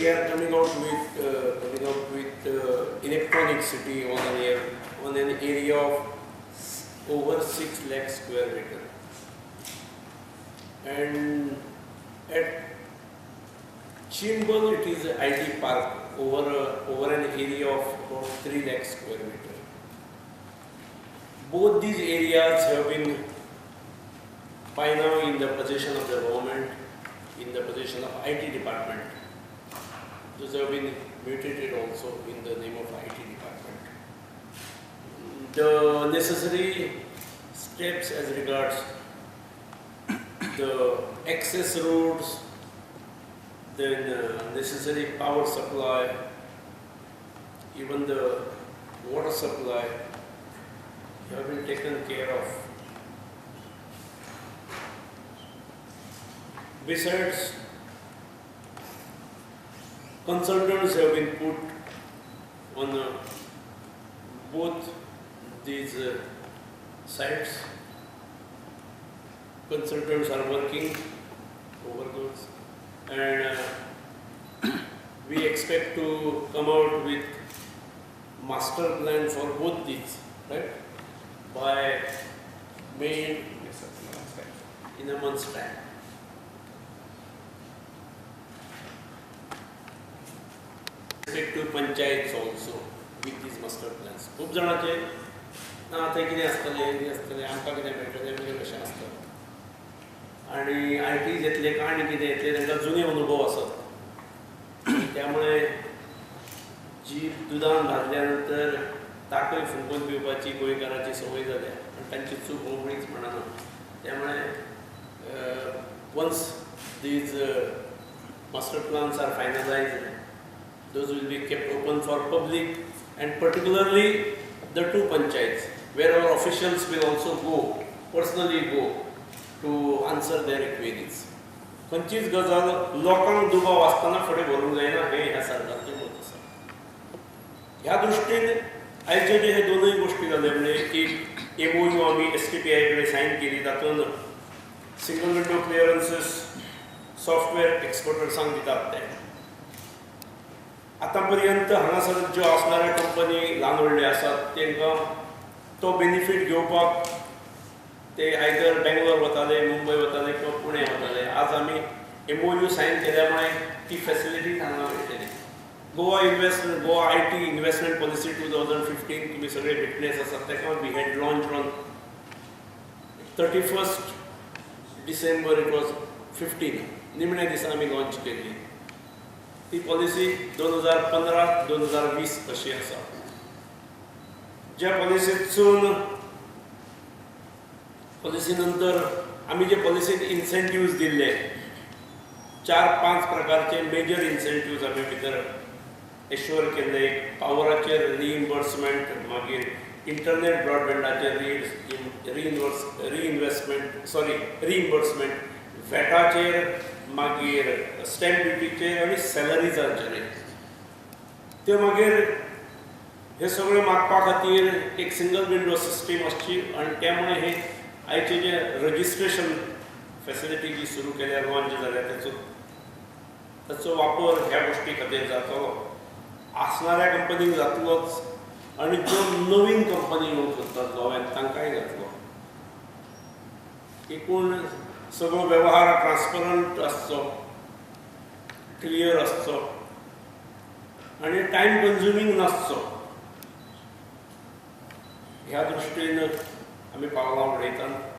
we are coming out with electronic city on an area of over 6 lakh square meter. And at Chimbel it is an IT park over an area of about 3 lakh square meter. Both these areas have been by now in the possession of the government, in the possession of IT department. Those have been mutated also in the name of IT department. The necessary steps as regards the access roads, then necessary power supply, even the water supply have been taken care of. Besides, consultants have been put on both these sites. Consultants are working over those, and we expect to come out with master plan for both these, right, by May. Yes, sir, in a month's time. In a month's time. Respect to panchayats also with these master plans. खूब जाणांचे ना आतां कितें आसतलें, कितें आसतलें, आमकां कितें मेळटलें, मागीर कशें आसता आनी I Ts येतले काय आनी कितें येतलें, तांकां जुने अनुभव आसात. त्यामुळे जीप दुदान भाजल्या नंतर ताकय फुंकून पिवपाची गोंयकाराची संवय जाल्या आनी तांची चूक उमळीच म्हणना. त्यामुळे once these master plans are finalized, those will be kept open for public and particularly the two panchayats where our officials will also go, personally go to answer their queries. खंयचीच गजाल लोकांक दुबाव आसतना फुडें व्हरूंक जायना हें ह्या सरकारचें मत आसा. ह्या दृश्टीन आयचे जे हे दोनूय गोश्टी जाल्यो, म्हणजे एक एमओयू आमी STPI कडेन सायन केली, तातूंत सिंगल विंडो क्लियरन्सीस सॉफ्टवेअर एक्सपोर्टर्सांक दितात. ते आतां पर्यंत हांगासर ज्यो आसणाऱ्यो कंपनी ल्हान व्हडल्यो आसात तांकां तो बेनिफीट घेवपाक ते आयदर बेंगलोर वताले, मुंबय वताले किंवा पुणे वताले. आज आमी एमओयू सायन केल्या मुळे ती फेसिलिटी हांगा मेळटली. Goa IT investment policy 2015 तुमी सगळे विटनेस आसात ताका we had launch on 31 December, it was 15, निमण्या दिसा आमी लॉन्च केल्ली ती पॉलिसी 2015 2020 अशी आसा. ज्या पॉलिसीतसून पॉलिसी नंतर आमी जे पॉलिसीत इन्सेंटिव्ज दिल्ले, 4-5 प्रकारचे मेजर इन्सेंटिव्ज आमी भितर एश्योर केल्ले. एक पावराचेर रिइम्बर्समेंट, मागीर इंटरनेट ब्रॉडबँडाचेर रिइन्वेस्टमेंट सॉरी रिइम्बर्समेंट, व्हॅटाचेर, मागीर स्टॅम्प ड्युटीचेर आनी सॅलरीजांचेर. त्यो मागीर हे सगळें मागपा खातीर एक सिंगल विंडो सिस्टीम आसची आनी त्यामुळे हे आयचे जे रजिस्ट्रेशन फेसिलिटी जी सुरू केल्या, लॉन्च जाल्या, ताचो वापर ह्या गोश्टी खातीर जातलो. आसणाऱ्या कंपनीक जातलोच आनी ज्यो नवीन कंपनी येवंक सोदतात गोव्यान तांकांय जातलो. एकूण सगळो वेव्हार ट्रान्सपरंट आसचो, क्लियर आसचो आनी टायम कन्ज्युमींग नासचो, ह्या दृश्टीन आमी पावलां उडयतात.